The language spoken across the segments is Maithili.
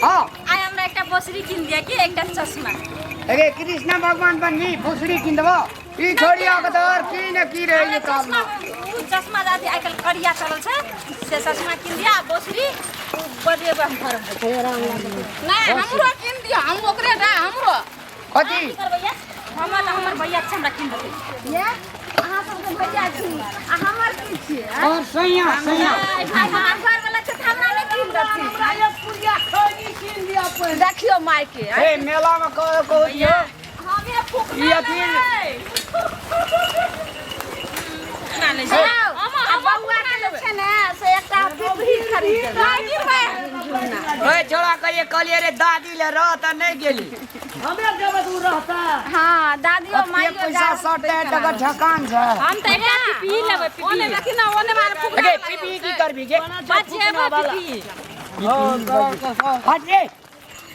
हाँ। आइ हमरा एकटा बोसरी कीन दिया कि एकटा चश्मा। अरे कृष्ण भगवान बनबी भोसड़ी कीन देबो ई छोड़ी आके तो और की न की रहे हमरा ये काम चश्मा उ चश्मा दादी आइकाल्हि करिया चलल छै से चश्मा कीन दिया आ बोसरी उ बजेबै हम घरमे नहीं हमरो कीन दियो हम ओकरे डा हमरो। कथी की करबै ये? हमर हमर भैया छै हमरा कीन देतै। ये अहाँ सबके भैया छी आ हमर की छियै? और सैया सैया आइ हमर घर वाला छै तऽ हमरा नहि कीन देथिन। हमरा एक पुड़िया खैनी कीन दियो पहिले। देखियो माय के। ए मेला में कहो कहो दियो हमे फूकना ई अथी ना ले छै। हम आ हम बौआ के जे छै ने से एकटा पिपही खरीद देबै। ओए छोड़ा कहिए कहलिए रे दादी ले रह त नहीं गेली। हमे देबै तऽ उ रहता। हाँ दादियो कते माइयो पैसा सटते तकर ठकान छै। हम तऽ एकटा पिपही लेबै पिपही। ओने देखी ना ओने मार फूकना। अगे पीपी की करबी गे? बचेबै पिपही। हट रे।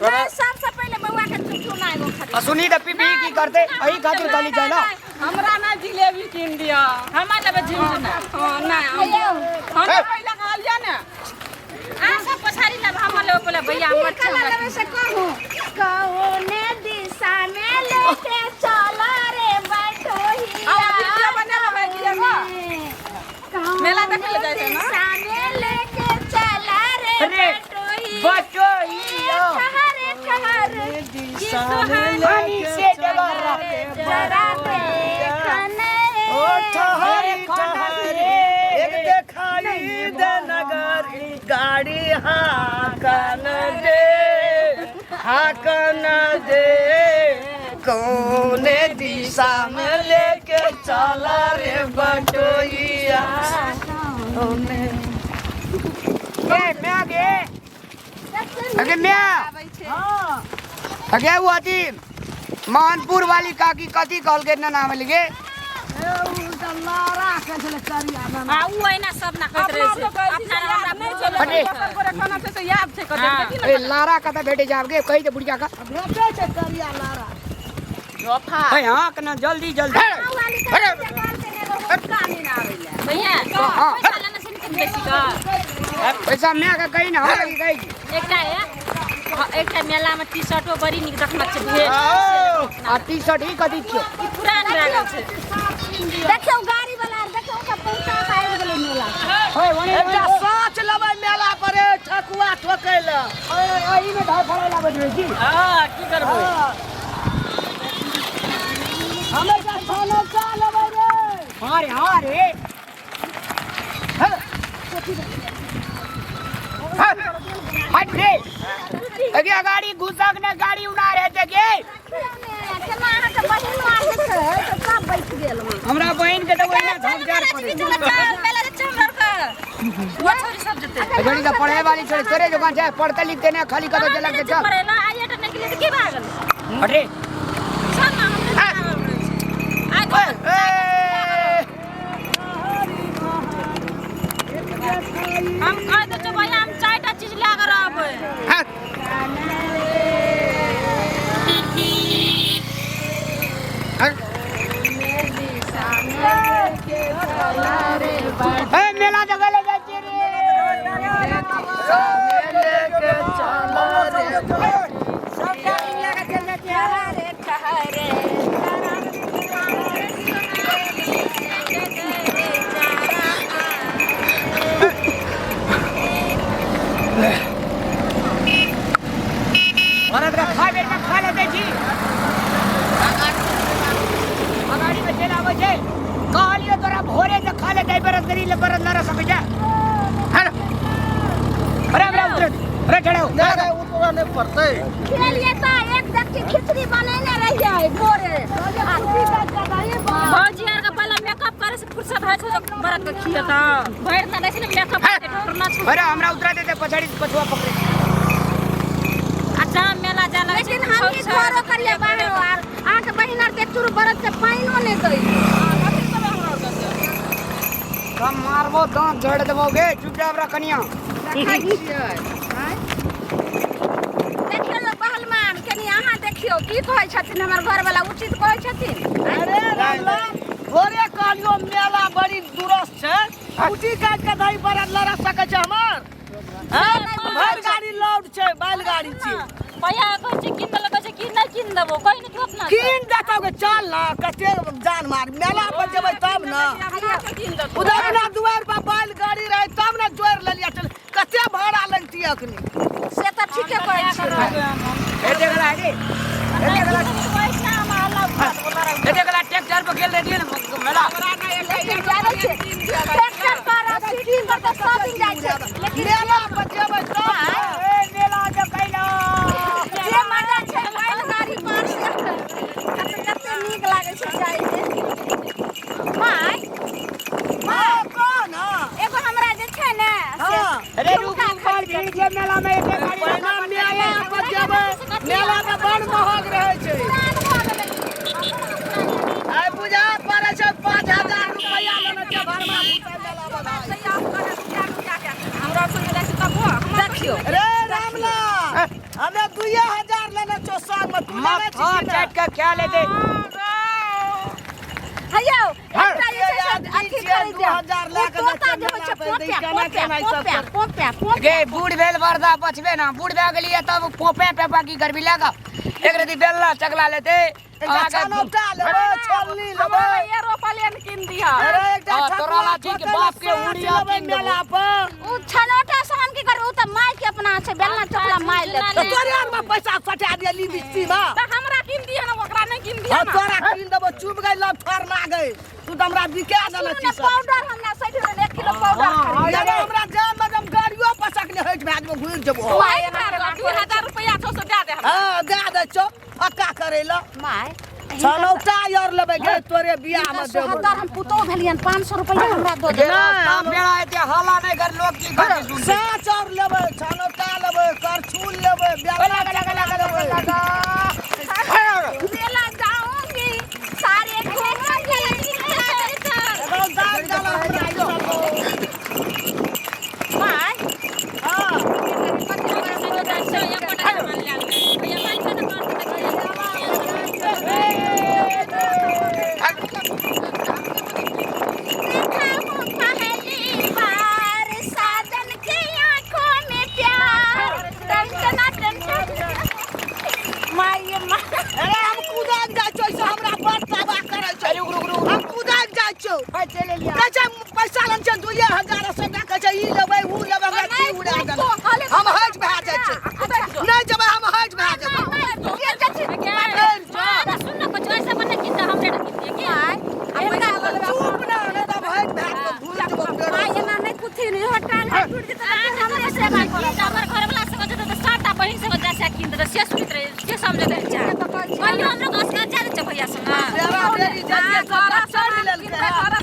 नहीं, सबसे पहिले बौआ के चुचुना एगो खरीद। आ सुनी त पीपी की करते एही खातिर कहली छै ना। हमरा ना जिलेबी कीन दियो। हमरा लेबै झुनझुना। हां ना हम पहिले कहलियै ने। अहाँ सब पछाड़ी लेब हमर लेबै पहिले भैया हमर छै कला हमरा। लेबै से कहू कौने दिशा में लेके चला रे बटोहिया। आ वीडियो बनेबै भाईजी एगो। मेला देखै लए जाइ छै ना? दिशा में लेके चला रे अरे, बटोहिया। बटोहिया। ठहरे ठहरे पानी से जगह रख। जरा देखने। ओ ठहरी ठहरी एक देखाई दे नगर गाड़ी हाकन दे हाकन दे कौने दिशा में लेके चला रे बटोहिया। ए मैं गे अगे मैं अगे वो अथी मोहनपुर वाली काकी कथी कहलकै ना नाम लिखे? लारा के छलै करिया ना। आ उ एना सब ना कहैत रहै छै। अपना हमरा नहि छै। अरे। दोसर गोरे कहना छै से याद छै कते देखी ए लारा कतऽ भेटै छै आब गे? कही तऽ बुढ़िया का। भेटै छै करिया लारा। जोफा। ए हाँ कना जल्दी जल्दी। वाली काकी जे कहलकै एगो हुक्का नहि आबै लए। भैया हाँ। पैसा लेने छै ने कनि बेसी का। पैसा मैं के कही ना हम कही। एकटा है एकटा मेला में टी शर्टो बड़ी नीक देखना छै भेल। आ टी शर्ट ही कथी छियो? ई पुरान भए गेल छै। देखियौ गाड़ी वाला देखियौ ओकर पैसा आबि गेलै मेला। ओए ओने एकटा साँच लेबै मेला पर ए ठकुआ ठोकै लए। ओए एही में धार फड़ै ला बैठबै की? हां की करबै? हम एकटा छनौका लेबै रे। हाँ रे हाँ रे। हट रे। अगे गाड़ी घुसक ने गाड़ी उड़ा रहे थे गे। केना अहाँके बहिनो आर जे छै से सब बैठ गेल हँ। हमरा बहिन के तो ओहिना झंझार पड़े। चल चल मेला जे छै हमरा आरके। वो छोरी सब जेतै। छोड़ी तो पढ़े वाली छोड़ी तोरे दुकान छै पढ़ते लिखते ने खाली कतो चलक के चल। पढ़े ला आइ एटा नहि गेलै तऽ की भए गेलै? हट रे। चल ना हमरे आबै छै। आइ ओए ए हम कहि दै छियौ भैया हम चारिटा चीज लए कऽ रहबै। हट। हट। ए मेला देखै ले जाइ छियै रे। सब गाड़ी लए कऽ चलि जाइ छियै। ठहरे ठहरे भरत के खा बेर में खा लेते छी। अगाड़ी में चलि आबै छै। कहलियो तोरा भोरे से खा लेते बरस गरी ले बरस लड़ा सकै छै। हट। अरे हमरा उतरे अरे चढ़ाओ। नहि नहि उतरऽ नहि पड़तै। खेलिए तऽ एक डक्की खिचड़ी बनेने रहियै भोरे। भौजी आरके पहिले मेकअप करे से फुर्सत होइ छै तऽ बरत के खियेतौ। भरि दिना दै छै ने मेकअप करके ढोरना छै। अरे हमरा उतरा देते पछाड़ी से पछुआ पकड़े। आ जहाँ मेला जाय लगै छै लेकिन हम ई घरो करियै बाहरो आर अहाँके बहिन आर के एक चूरू बरत के पानिओ नहि दै। हम मारबो दांत झड़ देबो गे चुपचाप रह कनिया। देखै छियै। देखियौ यौ पहलवान कनि अहाँ देखियौ की कहै छथिन हमर घरवाला उचित कहै छथिन? अरे रामलाल भोरे कहलियो मेला बड़ी दूरस छै कुटी काटि के दही बड़ा लड़ा सकै छै हमर। हैं? भरि गाड़ी लोड छै, बैलगाड़ी छी। भैया कहै छै कीन देलक, कहै छै कि नहि कीन देबो, कहि नहि तू अपना से। कीन देतौ गे, चल ना, कते जान मार, मेला पर जेबै तब ना। उधर अपना दुआर पर बैलगाड़ी रहै तब ने जोड़ि लेलियै। चल, कते भाड़ा लगतियै अखनी? से तऽ ठीके कहै छियै। हे देखला रे, हे देखला, हे देखला, ट्रैक्टर पर गेल रहियै ने मेला। लेकिन जानै छै, ट्रैक्टर पर आ सीटी पर तऽ सब दिन जाइ छै, लेकिन मेला पर जेबै तब ने। ए मेला जे कैला जे मजा छै बैलगाड़ी पर से कते कते नीक लागै छै जाइमे। माय, हाँ, कौन? हाँ। एगो हमरा जे छै ने से हाँ। अरे रुक रुक, बड़ भीड़ छै मेला में, एते गाड़ी। पहिना मेला पर जेबै, मेला में बड़ महग रहै छै। पुरान भऽ गेलै। आइ बुझा पड़ै छै 5000 रुपैआ लेने छै भरमा भूतै मेला बधाई। देखियौ। रे रामला, हमे 2000 लेने छौ संग में, तू लेने छी माथा कि नहि? चाटि के खा लेते। हैयौ, एकटा जे छै से आदमी अथी छियै, खरीद 2000 लए ओ कऽ तोता जाइ जे होइ छै छै, मेला पर, पोपिया केना पोपिया केना ई सब पोपिया कर- पोपिया पोपिया। गे बूढ़ भेल बरदा बचबे ना, बूढ़ भए गेलियै तब पोपे पेपा की करबी लगा एक रति बेलना चकला लेते। एकटा छनौटा लेबै, छोलनी लेबै। एरोप्लेन कीन दिहा। अरे एकटा हाँ, ठकुआ तोरा ला ठीक ठोकै बाप के साँच उड़िया लेबै कीन देबो। मेला पर। ओ छनौटा से हम की करू? ओ तऽ माय के अपना छै, बेलना चकला माय लेतै। तऽ तोरे आरमे पैसा सटा दिअ लिपस्टिक मे। तऽ हमरा कीन दिहे ने, ओकरा नहि कीन दिहे हाँ, ने। तोरा कीन देबो, चुप गई, लव ठरना गई, तू तऽ हमरा बिका देने सुनू छी ने, सब। पाउडर हमरा 60 रुपआ 1 किलो पाउडर खरीद। अरे हमरा जान में हम गाड़ियो पसक ले हटि भए जेबो, घुरि जेबो। 2000 रुपैआ छौ से दए दे हमरा। हाँ, दए दै छौ, अक्का करै लए। माय, छनौटा यार लेबै गे, तोरे बियाह में देबो। सोहत्तर हम पुतोह भेलियन, 500 रुपैआ हमरा दऽ दे। रास्ता मेला एते हल्ला नहि कर, लोग की करतै सुनतै? साँच और लेबै, छनौटा लेबै, करछुल लेबै, बेलना लगा लगा लगा लगा। मेला जाऊंगी, सारे घूमूंगी। एकदम दाग देलक हमरा ई सब। माय। हाँ। देखा हूँ पहली बार साजन की आंखों में प्यार, टन टना टन टन। माय ये माय। अरे हम कुदाक जाइ छौ, से हमरा बड़ तबाह करै छौ। रुक रुक रुक। हम कुदाक जाइ छौ। चलि एलियै। कहै छै पैसा लन छै 2000 से, कहै छै ई लेबै, ऊ लेबै, हमरा की उड़ा देलक। हम हटि भए जाइ छै, नहि जेबै, हम हटि भए जेबै। सुन ने, कुछ ऐसा बने कीन दे, हमरे कीन दिए की? चुप ना, नहि तऽ हम हटि भए जेबै, घुरि जेबै पेड़। माय, एना नहि कुथिन, इहो टांग टूट जेतै तऽ फेर हमरे सेवा करत। हमर घरवला सब जेतै तऽ सातटा बहिन सब जाइ छै कीन देतै, से सुनैत रहै, से समझैत रहै छै। कहियो हमरो घसका जाइ छै भैया संग। बेरा बेरी जल्दी सब चढ़ि लेलकै।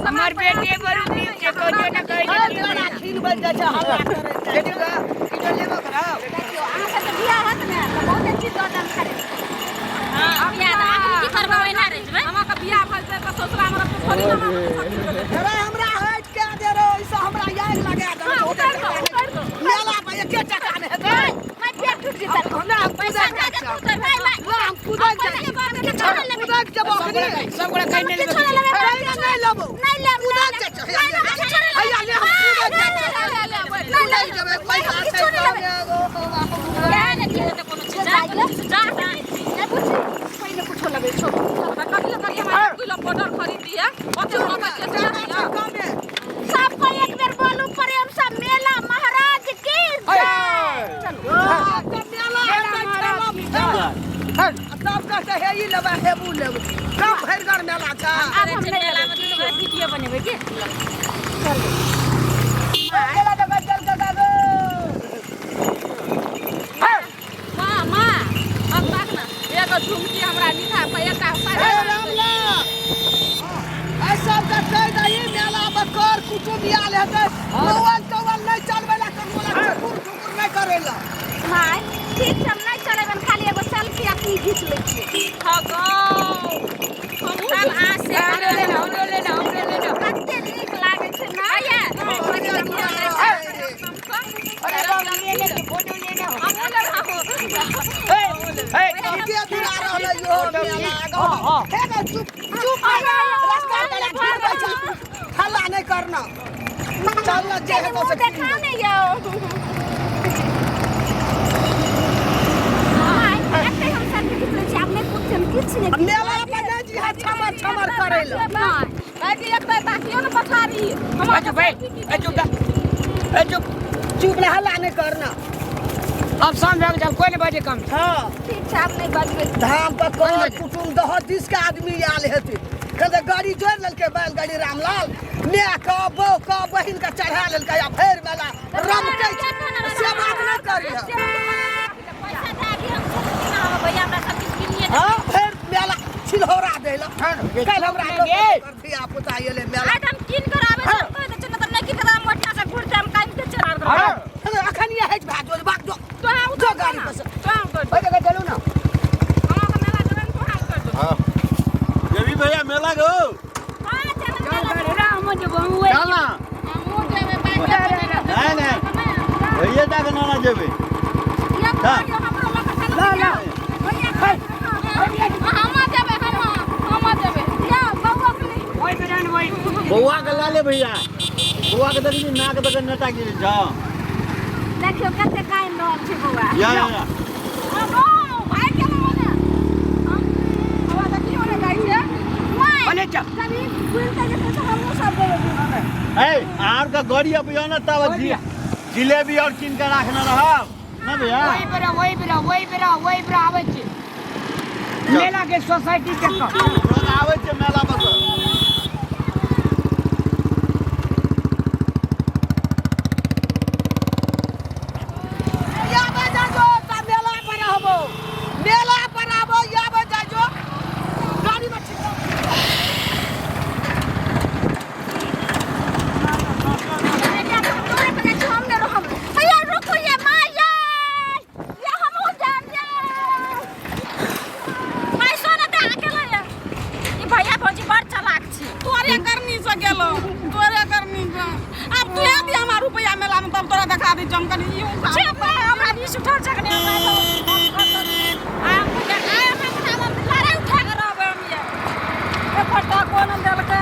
हमर बेटी बड़ नीक छै, कहियो ने कहियो। हर बड़ा खीर बनि जाइ छै, हल्ला करै छै। बेटी का की लेबो कराओ। देखियौ, अहाँ सबके बियाह होत ने तऽ बहुते चीज दऽ देम खरीद। हँ, बियाह तऽ आखिर की करबै, ओहिना रहि जेबै। अहाँके बियाह भऽ जेतै तऽ ससुरामे रहतै थोड़ी ने, हमरा पैसा कीन देतै। अरे हमरा हटि के दे रे, ओहिसँ हमरा आगि लगा देलक। हाँ, उतारि दो, उतारि दो। मेला पर एके टका नहि हेतै। माय, पेट टूट जेतै। हमरा हम पैसा कुदक दे जाइ दे छौ। तू तऽ भाइ। ना, हम कुदक जाइ छौ। कुदक जेबो अखनी। सब गोरा कहि नहि लेबै। किछो नहि लेबै। हैया, नहि लेबो। नहि लेब। कुदक जाइ छौ। हैया ले, हैया ले, हम कुदक जाइ छौ। नहि कुदक जेबै, पैसा छै किछो नहि लेबै। तब एगो। किया नहि कीन देतै कोनो चीज? जा, कोनो चीज, जा। नहि बुझी, पहिले कुछो लेबै, छोड़। तऽ कथी लए करियै? हमरा 1 किलो पाउडर खरीद दिहे, ओते रोकै छियै से टाका दिअ। छै कमे। सबको एक बेर बोलू प्रेम से, मेला महाराज की जय। चलू। हाँ, तऽ मेला हेतै, ठेलम ठेल। आ तब कहतै हे ई लेबै, हे ऊ लेबै, कम भरिगर मेला छै। आब हम नहि मेला में दुनू गोरा वीडियो बनेबै की? मेला देखै चल के गागो। माँ, माँ, अब ताक ने, एगो झुमकी हमरा मीठा पर एकटा हे रामला, ऐ सबके कहि दही, मेला पर कर कुटुम आयल हेतै, मोबाइल तोबाइल नहि चलबै ला, ककरो ला ठुकुर ठुकुर नहि करै ला। माय, ठीक छै, हम नहि चलेबनि, खाली एगो सेल्फी अखनी घीच लै छियै। ठगौ। सब आसे। हमरो लेना, हमरो लेना, हमरो लेना। कते नीक लागै छै ने। अरे बाबू, ले ले, फोटो लेना। हमहूँ लेब। ए ए। ठीके दूरा रहलै इहो मेला। हाँ। हे गे, चुप चुप, रास्ता पर भीड़ होइ छै, हल्ला नहि करना, चल न, जे हेतौ से देखा कीन ने यौ। छी ने। मेला पर नहि जी है छमर छमर करै लए। भाईजी एक बेर ताकियो ने पछाड़ी। ए चुप ए, ए चुप दा। ए चुप। चुप रह, हल्ला नहि करना। अब शाम भए गेल, कोई नहीं बजे कम। हाँ। ठीक छै, आब नहि बजबै। धाम पर कर कुटुम दह दिस के आदमी आयल हेतै। कहलकै गाड़ी जोड़ि लेलकै बैलगाड़ी रामलाल, माय के बौ के बहिन के चढ़ा लेलकै आ भरि मेला रमकै छै। से बात नहि करी। पैसा दए दी, हम सब किना आबै भैया, हमरा सब किछु किनिए दे। हाँ, भरि मेला छिलहौरा दै लए। काल्हि हमरा लोक धिया पुता एलै मेला। आइ तऽ हम कीन कर आबै छी, हम कहि दै छियै, नहि तऽ नहि कीन कर हम मोटिया से घुरते हम कानि के चढ़ा देबै। हाँ। अखन ये हटि भए जो, भाग जो। तोहाँ जो उतर गाड़ी पर से। तोहाँ उतर। ओहि जगह चलू ना। हमरा मेला जेबै ने, तोहाँ उतर जो। हाँ देवी भैया मेला गो। हाँ, चल, चल चल। गाड़ी ना, हम जेबो, हम ओहि। चल ना। हमहूँ जेबै बाइक। नहीं नहीं, भैया जाके नाना जेबे। ये तो हमरो लऽ कऽ चलू। ना ना। हम जेबै, हम जेबै। या बौआ के नहि। ओहि पे रहन ओहि। बौआ के ला ले भैया, बौआ के देखी नाक देख नेटा गिर जा। देखियौ कते कानि रहल छै बौआ। या या या। भाई के ना होने हम देखियो ने जाइ छै। भले चल। कभी खुलते जेतै तऽ हमहूँ सब जेबै। ए आर का गाड़ी अब यो ना तब जिलेबी और कीन के रखना रहब ना भैया। वही पर वही पर वही पर वही पर आबै छी मेला के सोसाइटी के कऽ। आबै छै मेला पर। याबे जाजो त मेला पर रहबो, मेला पर आबो। याबे जाजो गाड़ी में ठीक। हम नहि रहब भैया, रुकू ये माँ, ये ये हमहूँ जायब ये। पैसो ने दए गेलै ये। ई भैया भौजी बड़ चालाक छी। तोरे करनी से गेलो, तोरे करनी से। आब तू दे हमरा रुपया मेला में, तब तोरा देखा दी हम कनी। ई छे बा, हमरा बीस उठल छकने हमरा आ लड़ाई उठा के रहबै हम ये। एको टाको ने देलकै।